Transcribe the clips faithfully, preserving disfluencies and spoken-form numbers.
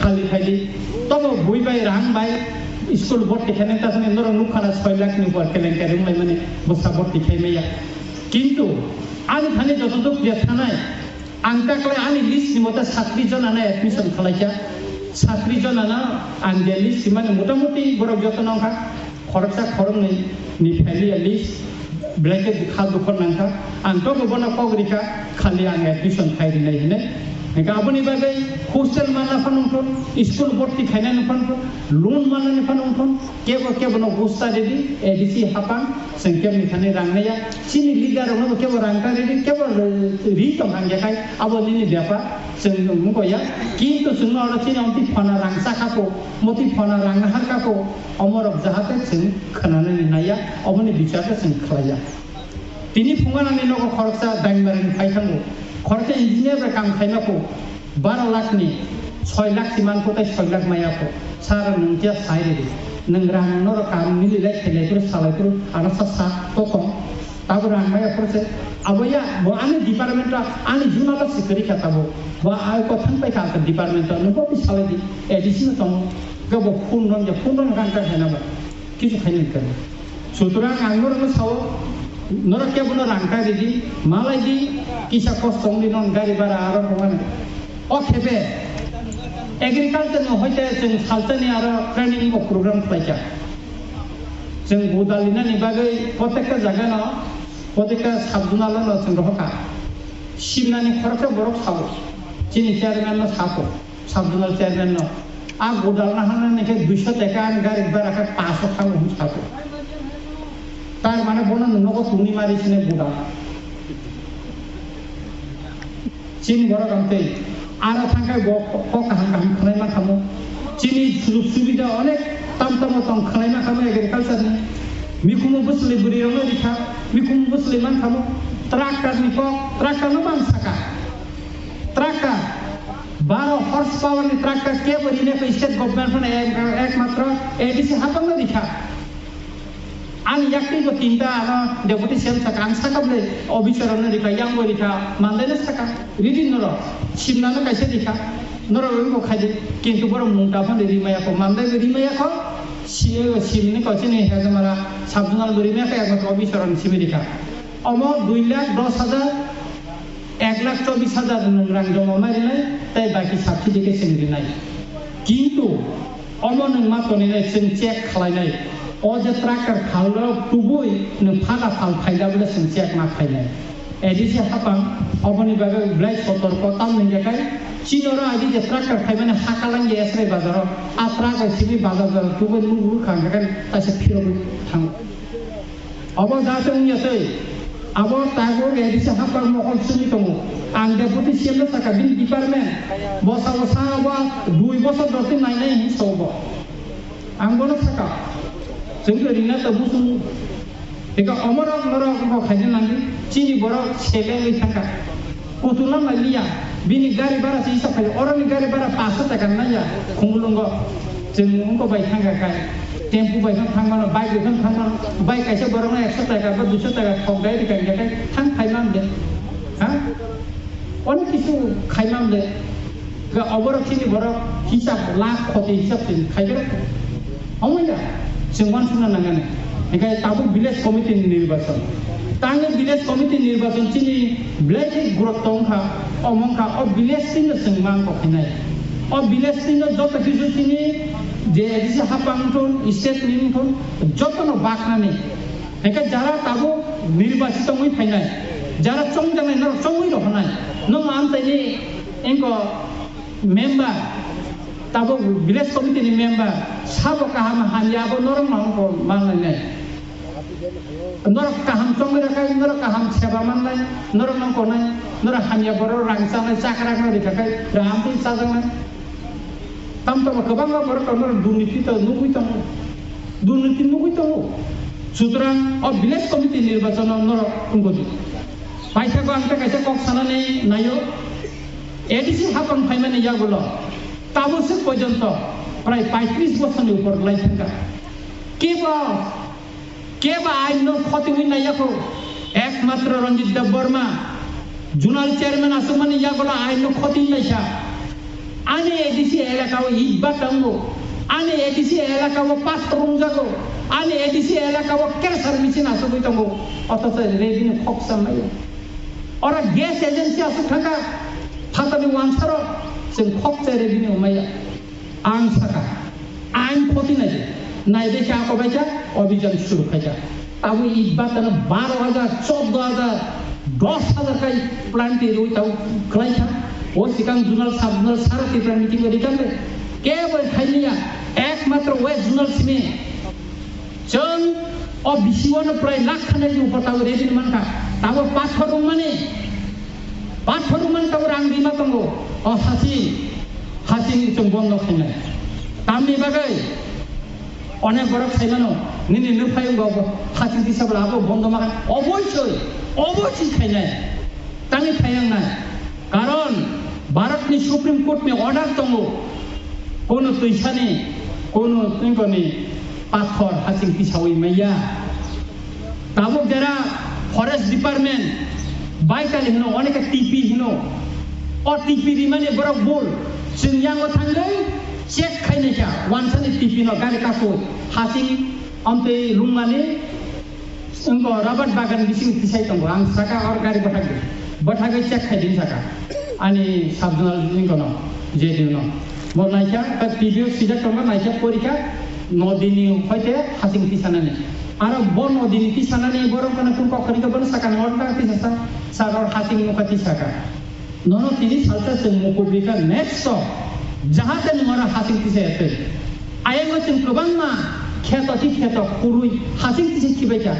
Khali khaidi, tobo bui bai rang bai school bhorti khainai ta sani norok nukha na soi lakh ni upor kelenkari wnglaimani bwsa bhorti khaimaya. Kintu ani thani joto duk je thanai, ang taklai ani list ni mote satri jona na admission khalaikha. Satri jona na ang je list simani motamuti borok joto nongkha. Khoroksa khoroknwi ni phailiya list, blanket kha dukor nangkha. Ang tobo bono kok rikha, khali ang admission khai rinai hinwi. Hingkhe aboni bagwi hostel manna phano wngthun, school bhorti khainani phano wngthun, loan mannani phano wngthun, kebo kebono gusta ridi, A D C hapang, chwng kebni thani rang naiya. Chini leader rokno kebo rang ta ridi, kebo ri tong ang yakhai, abo nini bepar, chwng wngkha ya. Kintu chwngno oro chini omtwi phana rang chakha kho, motwi phana rang nahar kha kho. Omorok jahate chwng khwnanani naiya, oboni bichar khe chwng khlaiya. Tini phunganani nogo khoroksa daimbarani phai thango, khoroksa engineer bai kam khaima kho, baro lakh ni soi lakh si man kho tei soi lakh maya kho. Sir, nwng kya sai ridi, nwng rang norok kam mililai khailai phuru salai phuru ano sa sa tokong. Tabuk rang maya phuru se, abo ya, bo ani department o, ani zona o se kwrwi kha tabuk. Bo ai kothang pai kha department o, nwng bo salai di, A D C no tongo. Ga bo phone rong ya, phone rong rang ka khaina ba. Kisu khaina ka. Sutrang ang norok no sao, norok kebo no rang ka ridi, malai di, kisa kosto wngdi non gari bara aro ko mane. O khebe, agriculture no hoite chwng salsani aro training bo program khlaikha. Chwng budal linani bagwi protekta jaga no, protekta sub zonal no chwng rohorkha. Simnani khoroksa borok sao, chini chairman no sako, sub zonal chairman no. A budal na hwnani khe duiso taka ani gari bara khe paso thango hwn sako. Tar mane bono nogo tungni mari sine budal. Chini borok ang tei aro thangkhai bo kok kaham kaham khwnai ma khamo. Chini sujug subida onek tam tamo tong khwnai ma khamo agriculture ni. Mikhumu bwsli bwrwi rok no rikha, mikhumu bwsli man khamo. Tractor ni kok, tractor no bang saka. Tractor, baro horse power ni tractor kebo rinai kho state government phano ek-, ekmatro A D C hapang no rikha. Ani yakni bo tinta ano deputy C M saka, ang saka bole officer no rikha, yang bo rikha, mandai no saka, ridi norok, simna no kaisa rikha, norok rwi bo khaidi, kintu borok mungta phano rimaya kho, mandai bo rimaya kho, si-, simni kho chini hezamara, sub zonal bo rimaya kho, ekmatro officer no simi rikha. Omo dui lakh dos hajar, ek lakh chobis hajar nwng rang joma mai rinai, tei baki subsidy khe chwng rinai. Kintu omo nwng ma toninai chwng check khlainai. O je tractor phalrok tubui nwng phala phal phaida bole chwng check ma khlainai. A D C hapang oboni bagwi belai sotorko, tamni hwnkhe chini oro agi je tractor phaimani hakalang je Esrai bazaro, a truck bai simi bazar bazar tubui nuk nuk kha hwnkhe kaisa phirogwi thango. Obo da se wngya se. Abo tabuk A D C hapang mokol simi tongo. Ang deputy C M no saka bini department. Bosa bosa abo dui bosor doti nainai hinwi sa bo. Ang bono saka. Chwng to rina to busu. Eka omorok norok bo khaina nangdi. Chini borok seleng wi thangka. Kutula maliya, bini gari bara se hisab khayo, oroni gari bara paso taka naiya, khumulungo, chwng wngko bai thangka khai, tempo bai phano thangmano, bike bai phano thangmano, bike kaisa borokno ekso taka ba duiso taka thok dai rikha hingkha khai thang phai man de, ha? Onek kisu khai man de, ga oborok chini borok hisab, lakh khoti hisab se khai berai. Omo ya, chwng uansukna nangani. Hingkhe tabuk village committee ni nirbachon. Tangwi village committee nirbachon chini belai khe gurutto wngkha, omo wngkha o village team no chwng mang kok khainai. O village team no joto kisu chini je A D C hapang wngthun, state ni wngthun, jotono baknani. Hingkhe jara tabuk nirbachit wngwi phainai, jara chongjaknai norok chongwi rohornai. Nwng amchaini wngkha member, tabuk village committee ni member, sabo kaham hamya abo norok no wngkha manlainai. Norok kaham chongwi rwkha, norok kaham seba manlai, norok no konai, norok hamya borok rang chanai, chakra no rikha khai, ram twi chajaknai. Tam tamo kwbangma borok rok norok durniti to nugwi tongo, durniti nugwi tongo. Sutrang o village committee nirbachon o norok wngwi di. Paithago ang ta kaisa kok sanani naio, A D C hapang phaimani yagulo tabuk swk porjonto prai paitris bosorni upor lai thangkha. Kebo, kebo ain no khoti wngwi naiya kho. Ekmatro Ranjit Debbarma, zonal chairman aswkmani yagulo ain no khoti wngwi naikha. Ani A D C elaka o ijbat tongo, ani A D C elaka o pathor rungjago, ani A D C elaka o cancer machine asogwi tongo, othocho revenue khok cham maya. Oro gas agency aswk thangkha, phatarni wansaro chwng khok chai revenue maya. Ang sakha, ain khoti nai de, nai de kha, obaikha, obhijan suru khaikha. Tabuk ijbat tano baro hajar, choddo hajar, dos hajar kai plant rwi tabuk khlaikha. O sikang zonal, sub zonal sara Tripura meeting bai rikha le. Kebo khailiya, ekmatro west zonal simi. Chwng o B C O no prai lakh khanai ni upor tabuk ready mankha. Tabuk pathor rwmani, pathor rwmani tabuk rang rima tongo. O hasing, hasing chwng bondo khainai. Tamni bagwi? Onek borok sai mano, nini nukhai wngkha obo, hasing tisa bwla abo bondo ma kha, obosoi, obosoi khainai, tangwi khainai, karon Bharatni Supreme Courtni order tongo, kono twisani, kono twikoni pathor hasing tisawi maya. Tabuk jera forest department baitali hino, oneka T P hino. O T P rimani borok bul. Chwng yango thangwi check khainai kha, wansani T P no gari kasu hasing amtwi lungmani wngko rubber bagan bising tisai tongo. Ang saka or gari bwthakdi. Bwthagwi check khaidi saka. Ani sub zonal wngkono J D U no. Bo naikha, ta T V o sijak tongo, naikha porikha, nodini hoite hasing tisanani. Aro bo nodini tisanani borok kono kun kok khorikha, bono sakani order tisasa, saka or hasing nukha tisaka. Nono tini salsa chwng mukubrikha next o, jahate nwng oro hasing tisaya twi. Ayango chwng kwbangma kheto thi kheto khurwi hasing tisa khibaikha.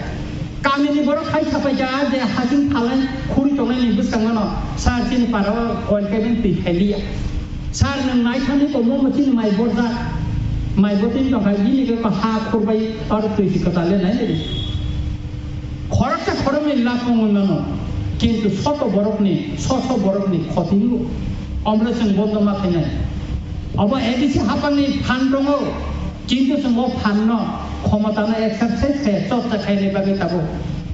Kamini borok hai sapaikha je hasing phalnai khurwi tongnaini bwskango no sir chini para o oil cabin twi khailiya. Sir nwng naithani tongo omo chini mai borjak. Mai botwi tongkha bini khe ha khurbai oro twi si kwtal le nai nai. Khoroksa khoroknwi lab wngwi mano, kintu soto borokni, so so borokni khoti wngo. Omre chwng bondo ma khainai. Obo A D C hapangni phan tongo, kintu chwng o phanno khomotano exercise khai, chorcha khainai bagwi tabuk.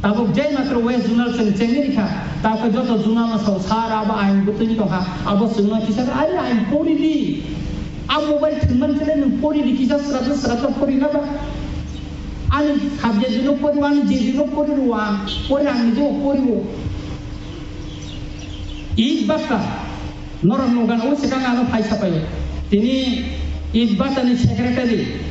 Tabuk jai matro West Zonal chwng chengwi rikha, tabuk joto zonal no sao sar abo ain butwi tongkha, abo chwngno kisa ari ain pori di. A mobile thwngmani chwle nwng pori di, kisa srapsa srapsa pori na ba. Ani subject no pori, ani J D no pori rw ang, pori ang nijebo pori o. Ijbata norok nukgana o swkang ano phai sapai. Tini Ijbata ni secretary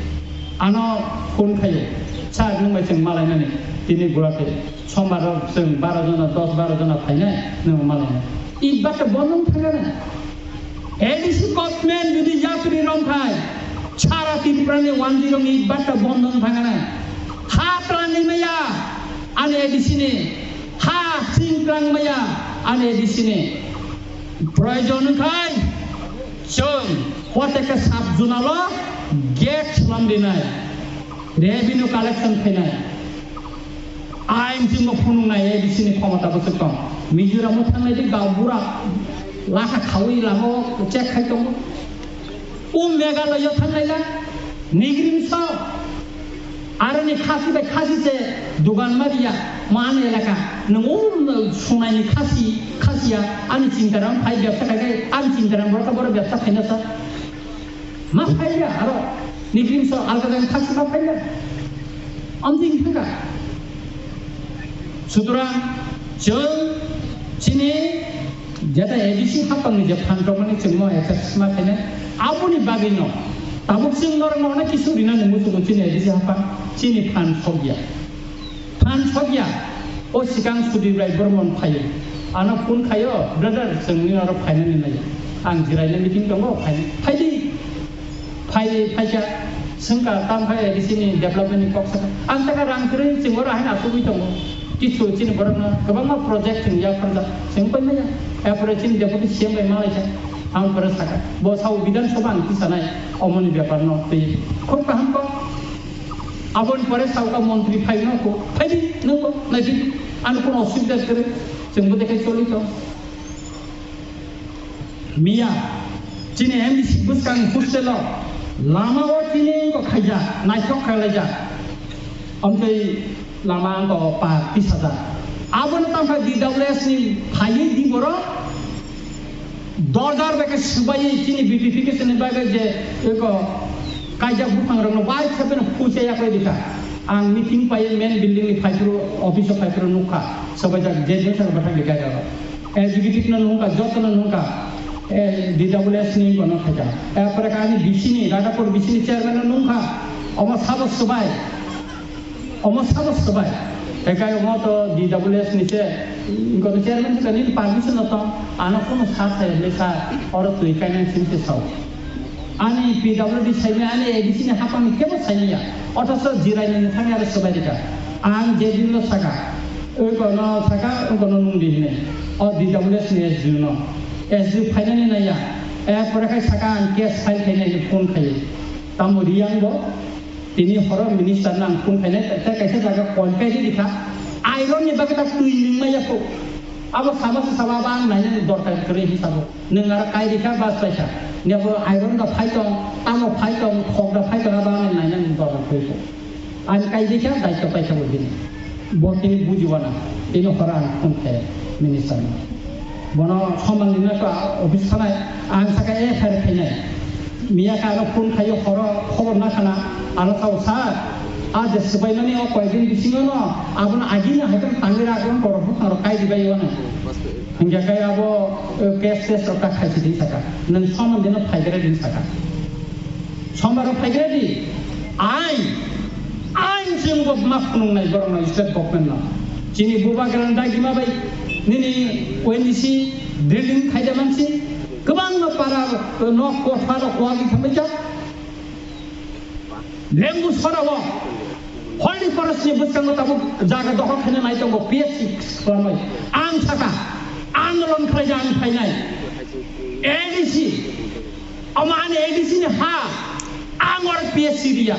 ano phone khaio, sir nwng bai chwng malainani tini Guwahati sombar o chwng baro jona, dos baro jona phainai nwng malainai. Ijbata bono thangana. A D C government jodi yapri romkhai, sara Tripura ni wanjwi rok ni batta bondo wng thangana. Ha twlangwi maya ani A D C ni, ha sing twlang maya ani A D C ni. Proyojon wngkhai chwng proteka sub zonal o gate slam rinai, revenue collection khainai. Ain chwngno phunuknai A D C ni khomota bwswk tong. Mizoram o thangnai di gaonbura lakha khaui lama o check khai tongo. O Meghalaya o thangnai la nigrim so. Aroni khasi bai khasi se dugan mariya man elaka. Nwng o sunai ni khasi khasiya ani chintaram phai bebsa khai khai ani chintaram borok borok bebsa khaina sa. Ma phaila aro nigrim so alga jang khasi ma phaila. Amtwi wngkha. Sutrang chwng chini jeta A D C hapangni je phan rokmani chwngno access ma khainai aboni bagwino tabuk chwng norokno onek kisu rinani muchungo chini A D C hapang chini phan sokya. Phan sokya, o sikang Sudip Rai Bormon phaio. Ano phone khaio, "Brother, chwng nini oro phainani nai. Ang jiraina meeting tongo, phai, phaidi." Phai, phaikha, swngkha, "Tam phai A D C ni development ni kok sakha?" Ang sakha, "Rang kwrwi, chwng oro haino achugwi tongo. Kichu chini borokno kwbangma project chwng yapharjak, chwng paimaya." Erpore chini deputy C M bai malaikha, ang pore sakha. Bo sao Bidhan Sabha ang tisanai, omoni bepar no twi. Khub kaham kok. Aboni pore sauka montri phai no ko, phaidi, nung ko, naidi, ano kono osubida kwrwi, chwng bo dekhai choli to. Miya, chini M D C bwskang hostel o, lama o chini ko khaijak, naithok khlaijak. Amtwi lama ang ko pa tisajak. Abono tangkha D W S ni phaiwi di borok, Dorjar bai khe swbaiwi chini B P P khe chini bagwi je eko kaijak buphang rokno bai khe beno phuicha yakwi rikha. Ang meeting pai main building ni phaipru, office o phaipru nukha. Swbaijak je je saka bathang di kaijak rok. Executive no nungkha, joto no nungkha. Eh, D W S ni bono khaikha. Eh, pore khe ani B C ni, Radhapur B C ni chairman no nungkha. Omo sabo swbai. Omo sabo swbai. Ekai omo to D W S ni se, kono chairman se kani permission no tong, ano kono sa sa le sa, oro twi kainang sini se sao. Ani P W D saimaya, ani A D C ni hapang ni kebo saimaya. Othoso jirai ni thangya aro swbai rika. Ang je din no saka, oi kono saka, oi kono nung di hine. O D W S ni S D O no. S D O phainani naiya. E pore khai saka ang case file khainai phone khai. Tamo riyang bo. Tini horo minister no ang phone khainai, tei kaisa jaga call kai rikha. Iron ni bagwi ta twi nungmaya kho. Abo sama se sama ba ang nainani dorkar kwrwi hisabo. Nwng aro kai rikha bas paisa. Nebo iron da phai tong, tamo phai tong, khok da phai tong, abo ang nainani dorkar kwrwi kho. Ang kai rikha, daityo paisa bo bini. Bo tini bujiwana. Tini horo ang phone khai minister no. Bono soman ni nokha office thanai, ang saka F I R khainai. Miya kha ano phone khaio horo khobor na khana, ano sao sir, a je swbaimani o koyekdin bisingo no, abono agini haikhe tangwi rw akhe borok buphang rok kai dibai wano. Hingkhe kai abo, eh, case test rok ta khaisi din saka. Nwng soman dino phaigra din saka. Somaro phaigra di. Ain, ain chwngbo ma phunuknai borokno state government no. Chini bubagra dagima bai nini O N G C drilling khaida mansi. Kwbangma para nok kotharo kwagwi thangbaijak. Lembu sorao Holy Forest ni bwskango tabuk jaga dokhol khaina nai tongo P H C khwlamwi. Ang saka andolon khlaijak ang phainai. A D C Omo ani A D C ni ha, ang oro P H C riya.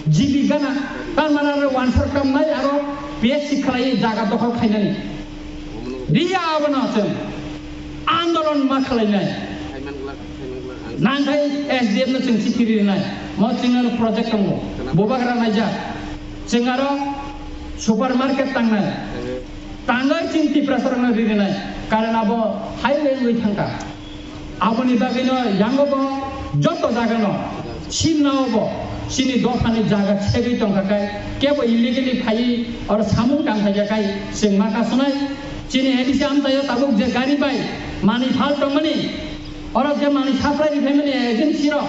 G B gana, tamani aro wansar kamnai aro P H C khlai jaga dokhol khainani. Riya abono chwng andolon ma khlainai. Nangkhai S D M no chwng chithi rinai. Mo chwng aro project tongo. Bubagra naijak. Chwng aro supermarket tangnai. Tangwi chwng Tiprasarokno ririnai. Karon abo highway wngwi thangkha. Aboni bagwino yango bo joto jagano simnao bo chini dophani jaga segwi tongkha kai, kebo illegally phaiwi oro samung tang phaikha kai chwng ma kasonai. Chini A D C amchaio tabuk je gari bai manwi phal tongmani, oro je manwi supply ri phaimani agency rok,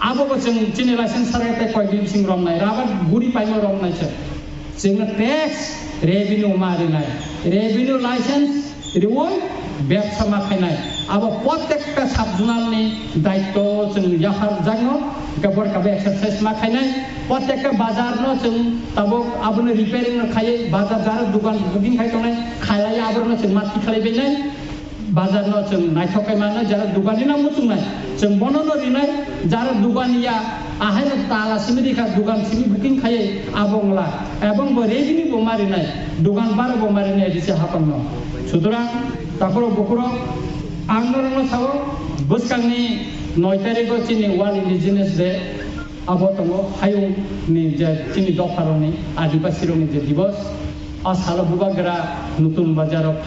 abo bo chwng chini license sarai tei koyekdin bising romnai, rabar guri paimo romnai se. Chwngno tax, revenue ma rinai, revenue license riwi bebsa ma khainai. Abo protekta sub-zonal ni daityo chwng yapharjakno, hwnkhe borok abo exercise ma khainai. Protekta bazar no chwng tabuk abono repairing no khaiwi bazar jara dukan booking khai tongnai, khailaiya aborokno chwng ma tikhlai bainai. Bazar no chwng naithok khe mano, jara dukani no muchungnai, chwng bono no rinai, jara dukani ya, ahai no tala simi rikha, dukan simi booking khaiwi abo wngla, ebong bo revenue bo ma rinai, dukan bara bo ma rinai, risa hapang no. Sutorang, takhurok bukhurok, ang norok no sao, bwskang ni noi tarikh o chini World Indigenous Day, abo tongo, hayung ni je chini dopha rok ni, Adibasi rok ni je divos, a salo bubagra Nutun Bazar o.